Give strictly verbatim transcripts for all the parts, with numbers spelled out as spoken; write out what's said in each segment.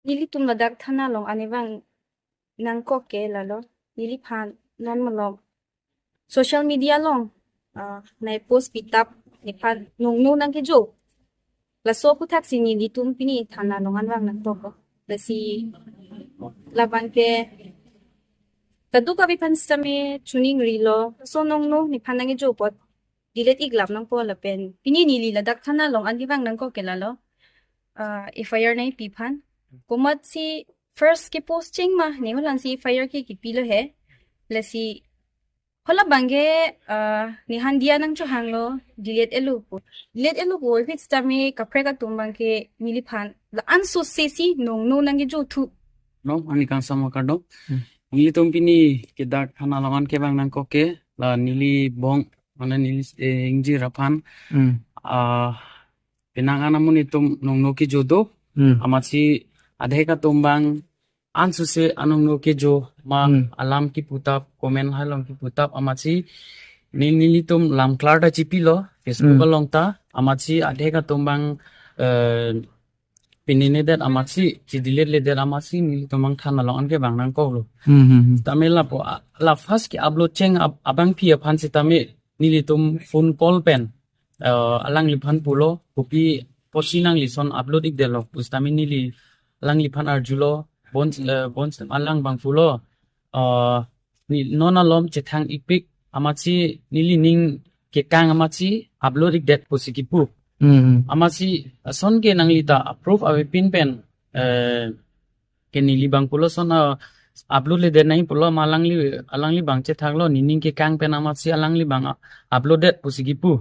Nelitum ladak thana along an kevang nangkok ke lalo. Neliphan non malom social media along, ah, nai post pitap nephan nongno nangkejo. Laso aphuthaksi nelitum pini thana along an vang nangkok. Lasi labang ke kadokave aphan sitame chuning rilo. So nongno nephan nangkejo apot delete ik lam nangpo lapen pini neli ladak thana along an kevang nangkok ke lalo. Ah, F I R nangpi aphan. Komatsi first ke post cheng ma, ne holan si F I R ke kipilo he. Lasi hala abang ke, ah, ne handia nangchohanglo, delete etlo pu. Delete etlo pu aphi sitame kaprek atum abang ke neliphan la-an sose si nongno nangkejo thu. No, ani kangsam kardom. Hmm. Nelitum pini ke dak thana along an kevang nangkok ke la neli bong, mane neli, eh, ingjir aphan. Hmm. Ah, penang an amonit atum nongno kejo do. Hmm. Amatsi adhek atum abang ansose anongno kejo ma. Hmm. Alam kiputap, comment hai along kiputap amatsi neli, nelitum lamklar ta chipilo, Facebook. Hmm. Along ta amatsi adhek atum abang, eh, pinine det amatsi, chidelete le det amatsi nelitum abang thana along an kevang nangkoklo. Hmm, hmm, hmm. Tame lapu, a-, la first ke upload cheng ab-, abangpi aphan sitame nelitum phone call pen, eh, alangliphan pulo, kopi apotsi nangli lason upload ik detlo pu sitame neli alangliphan arjulo, bon, eh, bon alang abang pulo, eh, ne non alom chethang ikpik amatsi neli ning kekang amatsi upload ik det pusi kipu. Hmm, hmm. Amatsi lason ke nangli ta approve avepin pen, eh, ke neli abang pulo lason, ah, upload le det nangji pulo ma alangli, alangli abang chethaklo, ne ning kekang pen amatsi alangli abang, ah, upload det pusi kipu.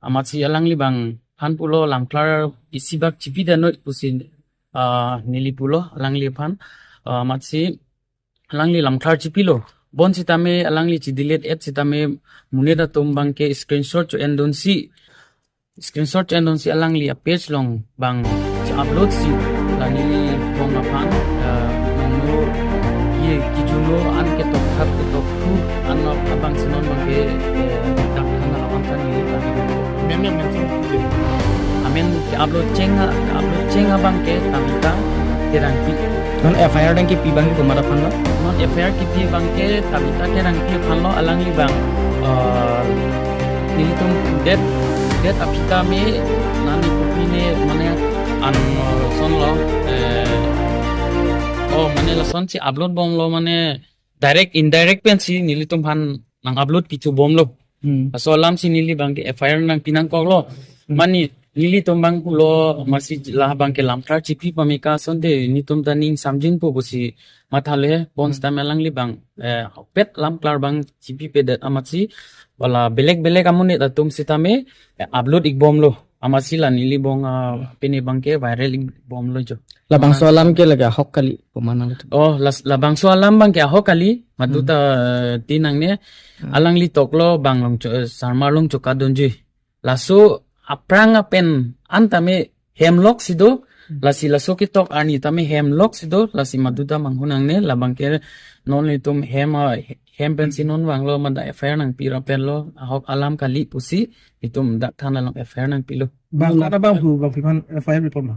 Amatsi alangli abangphan pulo lamklar isi bak chipi det noi pusi, ah, neli pulo alangliphan, ah, amatsi alangli lamklar chipilo. Bon sitame alangli chidelete et sitame monit atum abang ke screenshot cho-endunsi, screenshot cho-endunsi alangli a-page along abang upload si la neli bong aphan, eh, nongno ye kijuno an ketok thap ketok thu an abang si non abang ke, eh, dak thana along an neli ta. Amen, amen, amen. Amen ke-upload cheng a, ke-upload cheng abang ke Tabitha Terangpi. Non F I R nangkepi abang ke komat aphan lo? Non F I R kepi abang ke Tabitha Terangpi aphan lo, alangli abang, eh, nelitum det, det aphi tame nani kopine mane an, eh, lason lo, eh, oh, mane lasonsi upload bomlo mane direct indirect pensi nelitum aphan nang-upload pithu bomlo. Hmm. Laso alamsi neli abang ke F I R nangpi nangkoklo. Hmm. Mane nelitum abang pulo amatsi la abang ke lamklar chipi pameka asonte nelitum ta ning samjinpo pusi mathalo he, bon. Hmm. Sitame alangli abang, eh, pet lamklar abang chipipedet amatsi hala belek belek amonit atum sitame, eh, upload ik bomlo. Amatsi la neli bong, ah, pini abang ke viral ik bomlo jo. Labangso alam ke lake ahok kali, pemana lo tu. Oh, las-, labangso alam abang ke ahok kali, madu ta, eh, ti nangne, hmm, alangli toklo bang Longcho-, eh, Sarmar Longchoka Donjui. Laso aphrang apen an tame hem lok si do, hmm, lasi laso ketok arni tame hem lok si do, lasi madu ta manghu nangne, labang ke non nelitum hem, ah, hem pensi non vanglo mada F I R nangpi ra pen lo, ahok alam kali pusi, nelitum dak thana along F I R nangpilo. Bang ko-an abangphu abangphi aphan F I R pipon ma?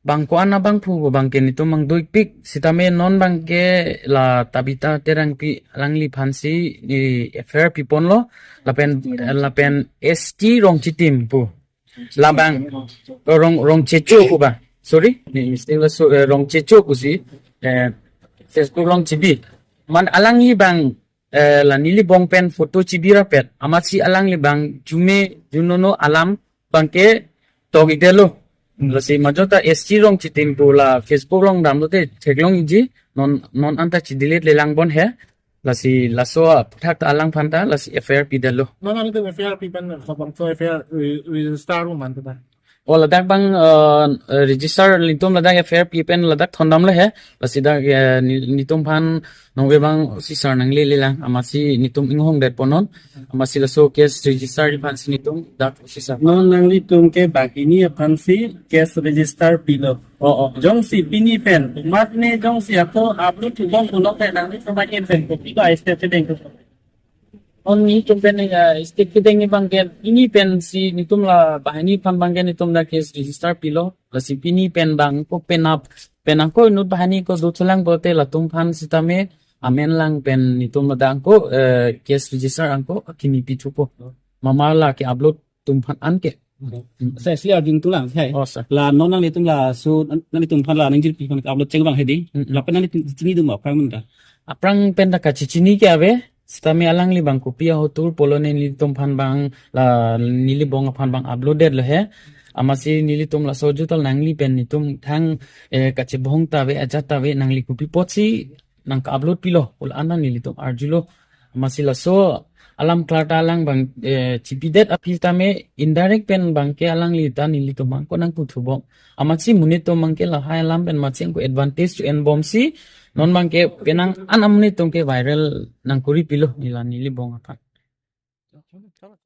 Bang ko-an abangphu abang ke nelitum mangdo ikpik sitame non abang ke la Tabitha Terangpi alangliphansi, eh, F I R piponlo lapen, lapen S T Rongchitim pu. Labang Rong, Rongchecho pu ba. Sorry, ne mistake lo so, eh, Rongchecho pusi, eh, Facebook along chibi. Man alangli abang, eh, la neli bong pen photo chibi rapet. Amatsi alangli abang jume junono alam abang ke tok ik detlo. Hmm. Lasi majota S T Rongchitim pu la Facebook along damlote theklong ikji, non, non anta chidelete le lang bon he. Lasi laso aphuthak ta alangphan ta lasi F I R pidetlo. Non nelitum F I R pi pen labangso F I R re-, register pu man ta? Oh, ladak abang, eh, register nelitum ladak F I R pi pen ladak thondamlo he. Lasi dak, eh, ne-, nelitum aphan nonve abang O C sir nanglele lang, amatsi nelitum inghong detpo non. Amatsi laso case register aphansi nelitum dak O C sir. Non nanglitum ke banghini aphansi case register pilo. Oh, oh. Jongsi pini pen, mat ne jongsi ako upload thu bom pulote nanglitum banghini pen kopi ba step dengpo? Non netum pen, eh, state kedeng abang ke, pini pensi netum la banghini aphan abang ke netum ta case register pilo. Lasi pini pen abang ko penap, penang ko inut banghini ko dothulang pulote latum aphan sitame amen lang pen netum ladak ko, eh, case register ako akimi pithupo. Mama la ke-upload atum aphan anke. Sir, si arjuthulang, hai. Oh, sir. La non nanglitum laso, nanglitum aphan la nangjirpi aphan upload cheng abang hedi. Mm-mm. Lapen nanglitum chinidun ma aphrang pen ta? Aphrang pen ta kachechini ke ave. Sitame alangli abang kopi ahotur pulo ne nelitum aphan abang, la neli bong aphan abang upload detlo he. Amatsi nelitum laso jutol nangli pen netum thang, eh, kachebong ta ave, ajat ta ave, nangli kopi apotsi nang ka-upload pilo, pu la-an nelitum arjulo. Amatsi laso alam klar ta alang abang, eh, chipidet aphi tame indirect pen abang ke alangli ta nelitum abang ko nangputhu bom. Amatsi monit atum abang ke lahai alam pen amatsi ko advantage to enbomsi non abang ke penang an amonit atum ke viral nangkori pilo neli la neli bong aphan.